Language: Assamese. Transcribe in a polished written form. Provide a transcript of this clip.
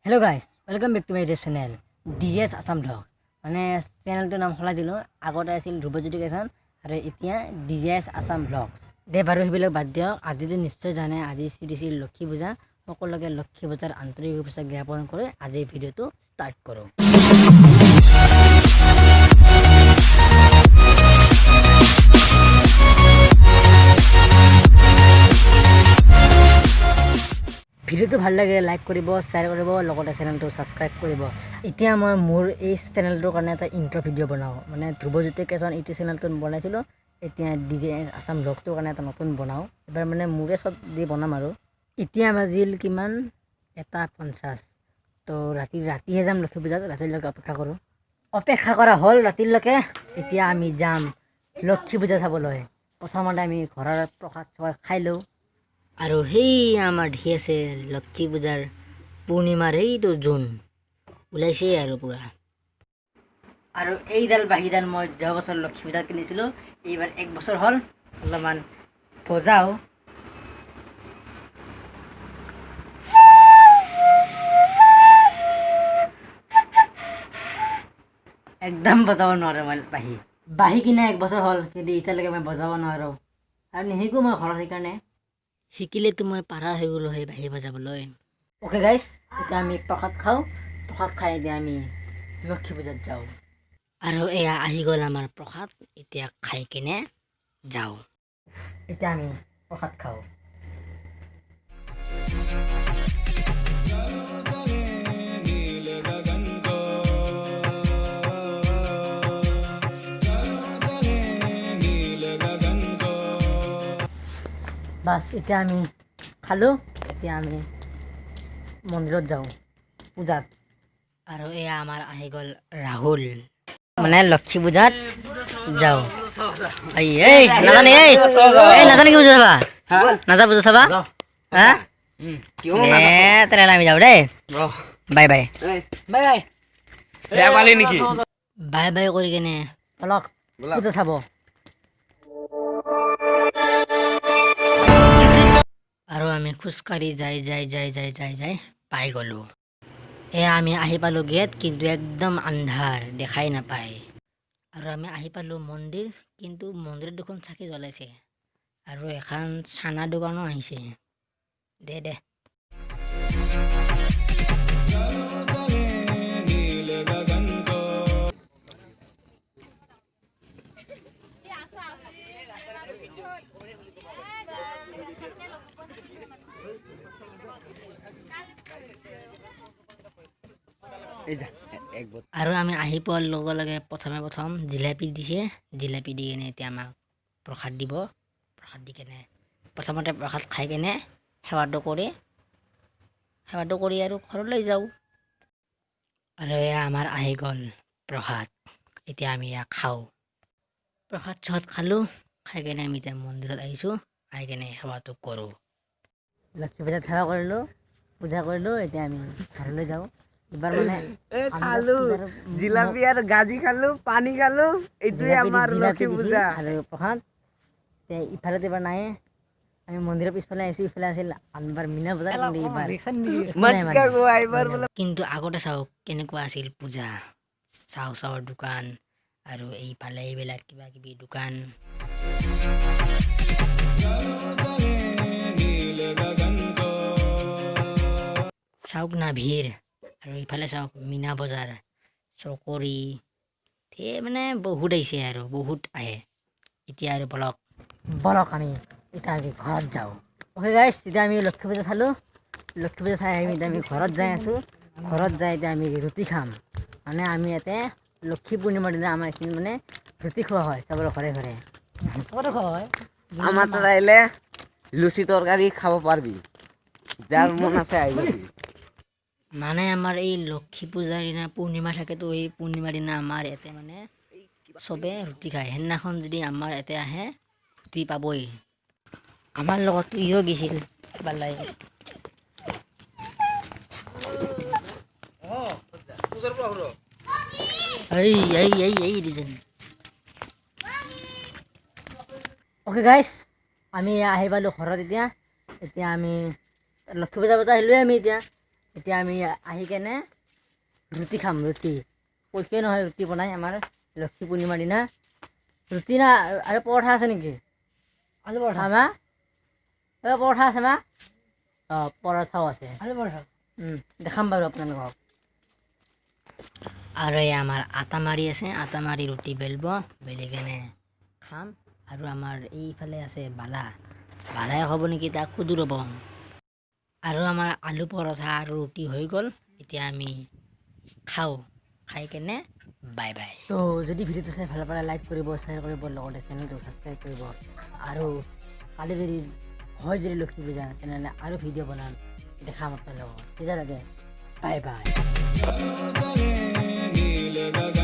Hello guys, welcome back to my YouTube channel DJS Assam vlog. মানে চেনেলটোৰ নাম সলাই দিলোঁ, আগতে আছিল ধ্ৰুৱজ্যোতি ক্ৰিয়েশ্যন আৰু এতিয়া ডিজেএছ আছাম ভ্লগ। দে বাৰু সেইবিলাক বাদ দিয়ক, আজিতো নিশ্চয় জানে আজি শ্ৰী শ্ৰী লক্ষী পূজা। সকলোকে লক্ষী পূজাৰ আন্তৰিক শুভেচ্ছা জ্ঞাপন কৰি আজিৰ ভিডিঅ'টো ষ্টাৰ্ট কৰোঁ। ভিডিঅ'টো ভাল লাগে লাইক কৰিব, শ্বেয়াৰ কৰিব, লগতে চেনেলটো ছাবস্ক্ৰাইব কৰিব। এতিয়া মই মোৰ এই চেনেলটোৰ কাৰণে এটা ইণ্ট্ৰ' ভিডিঅ' বনাওঁ, মানে ধ্ৰুৱজ্যোতি ক্ৰিয়েশ্যন এইটো চেনেলটোত বনাইছিলোঁ, এতিয়া ডিজে আছাম ভ্লগটোৰ কাৰণে এটা নতুন বনাওঁ। এইবাৰ মানে মোৰে চব দি বনাম। আৰু এতিয়া বাজিল কিমান, 1:50। তো ৰাতিহে যাম লক্ষী পূজাত, ৰাতিলৈকে অপেক্ষা কৰোঁ। অপেক্ষা কৰা হ'ল ৰাতিলৈকে, এতিয়া আমি যাম লক্ষী পূজা চাবলৈ। প্ৰথমতে আমি ঘৰৰ প্ৰসাদ চসাদ খাই লওঁ। আৰু সেই আমাৰ দেখি আছে লক্ষী পূজাৰ পূৰ্ণিমাৰ এইটো জোন ওলাইছে আৰু পূৰা। আৰু এইডাল বাঁহীডাল মই যোৱা বছৰ লক্ষী পূজাত কিনিছিলোঁ, এইবাৰ 1 বছৰ হ'ল। অলপমান বজাওঁ। একদম বজাব নোৱাৰোঁ মই বাঁহী। বাঁহী কিনা 1 বছৰ হ'ল, কিন্তু এতিয়ালৈকে মই বজাব নোৱাৰোঁ আৰু নিশিকোঁ মই ঘৰত, সেইকাৰণে শিকিলেতো মই পাৰা হৈ গ'লোঁ সেই বাঁহী বজাবলৈ। অ'কে গাইজ, এতিয়া আমি প্ৰসাদ খাওঁ, প্ৰসাদ খাই এতিয়া আমি লক্ষী পূজাত যাওঁ। আৰু এয়া আহি গ'ল আমাৰ প্ৰসাদ, এতিয়া খাই কেনে যাওঁ। এতিয়া আমি প্ৰসাদ খাওঁ। বাছ এতিয়া আমি খালোঁ, এতিয়া আমি মন্দিৰত যাওঁ পূজাত। আৰু এয়া আমাৰ আহি গ'ল ৰাহুল, মানে লক্ষী পূজাত যাওঁ। এই নাজানে, এই নাজানে কি পূজা চাবা, নাযা পূজা চাবা? হা, তেনেহ'লে আমি যাওঁ দেই, বাই বাই। বাই বাই কৰি কেনে অলপ পূজা চাব। আৰু আমি খোজকাঢ়ি যাই যাই যাই যাই যাই যাই পাই গ'লোঁ। এয়া আমি আহি পালোঁ গেট, কিন্তু একদম আন্ধাৰ, দেখাই নাপায়। আৰু আমি আহি পালোঁ মন্দিৰ, কিন্তু মন্দিৰত দেখোন চাকি জ্বলাইছে আৰু এখন চানা দোকানো আহিছে। দে দে। আৰু আমি আহি পোৱাৰ লগে লগে প্ৰথমে প্ৰথম জিলাপি দিছে, জিলাপি দি কেনে এতিয়া আমাক প্ৰসাদ দিব। প্ৰসাদ দি কেনে প্ৰথমতে প্ৰসাদ খাই কেনে সেৱাটো কৰি আৰু ঘৰলৈ যাওঁ। আৰু এয়া আমাৰ আহি গ'ল প্ৰসাদ, এতিয়া আমি ইয়াক খাওঁ। প্ৰসাদ চসাদ খালোঁ, খাই কেনে আমি এতিয়া মন্দিৰত আহিছোঁ, আহি কেনে সেৱাটো কৰোঁ। লক্ষী পূজাত সেৱা কৰিলোঁ, পূজা কৰিলোঁ, এতিয়া আমি ঘৰলৈ যাওঁ। এবাৰ মানে খালো জিলাপি আৰু গাজি খালো, পানী খালো, এইটোৱে আমাৰ লক্ষী পূজা আৰু প্ৰসাদ। ইফালে এবাৰ নাই, আমি মন্দিৰৰ পিছফালে আহিছোঁ, ইফালে আছিল আনবাৰ মীনা বজাৰ, কিন্তু আগতে চাওক কেনেকুৱা আছিল পূজা। চাও চাওৰ দোকান আৰু এইফালে এইবিলাক কিবা কিবি দোকান। চাওক না ভিৰ। আৰু ইফালে চাওক মীনা বজাৰ, চকৰি, ধেৰ মানে বহুত আহিছে আৰু বহুত আহে। এতিয়া আৰু বলক বলক আমি এতিয়া আমি ঘৰত যাওঁ। অ'কে গাইজ, এতিয়া আমি লক্ষী পূজা চালোঁ, লক্ষী পূজা চাই আমি এতিয়া আমি ঘৰত যাই আছোঁ। ঘৰত যাই এতিয়া আমি ৰুটি খাম। মানে আমি ইয়াতে লক্ষী পূৰ্ণিমাৰ দিনা আমাৰ এইখিনি মানে ৰুটি খোৱা হয় চবৰে ঘৰে ঘৰে। চবতে খোৱা হয়। আমাৰ তাত আহিলে লুচি তৰকাৰী খাব পাৰবি, যাৰ মন আছে আহিবি। মানে আমাৰ এই লক্ষী পূজাৰ দিনা পূৰ্ণিমা থাকেতো, এই পূৰ্ণিমাৰ দিনা আমাৰ ইয়াতে মানে চবে ৰুটি খায়। সেইদিনাখন যদি আমাৰ ইয়াতে আহে ৰুটি পাবই। আমাৰ লগততো ইও গৈছিল বালাই। এই এই এই এই দুজন। অ'কে গাইজ, আমি আহি পালোঁ ঘৰত। এতিয়া এতিয়া আমি লক্ষী পূজা বজাৰ আহিলোঁৱে আমি। এতিয়া এতিয়া আমি আহি কেনে ৰুটি খাম। ৰুটি কৈছোৱে নহয়, ৰুটি বনাই আমাৰ লক্ষী পূৰ্ণিমাৰ দিনা ৰুটি না আৰু পৰঠা আছে নেকি? আলু পৰঠা। মা, এই পৰঠা আছে মা? অঁ, পৰঠাও আছে। আলু পৰঠা। দেখাম বাৰু আপোনালোকক। আৰু এই আমাৰ আটা মাৰি আছে, আটা মাৰি ৰুটি বেলব, বেলি কেনে খাম। আৰু আমাৰ এইফালে আছে বালা, বালাই হ'ব নেকি, তাক সুধো ৰ'ব। আৰু আমাৰ আলু পৰঠা আৰু ৰুটি হৈ গ'ল। এতিয়া আমি খাওঁ, খাই কেনে বাই বাই। তো যদি ভিডিঅ'টো চাই ভাল পালে লাইক কৰিব, শ্বেয়াৰ কৰিব, লগতে চেনেলটো ছাবস্ক্ৰাইব কৰিব। আৰু কালি যদি হয় যদি লক্ষী পূজা, তেনেহ'লে আৰু ভিডিঅ' বনাম, দেখাম আপোনালোকক। তেতিয়ালৈকে বাই বাই। नील गगन।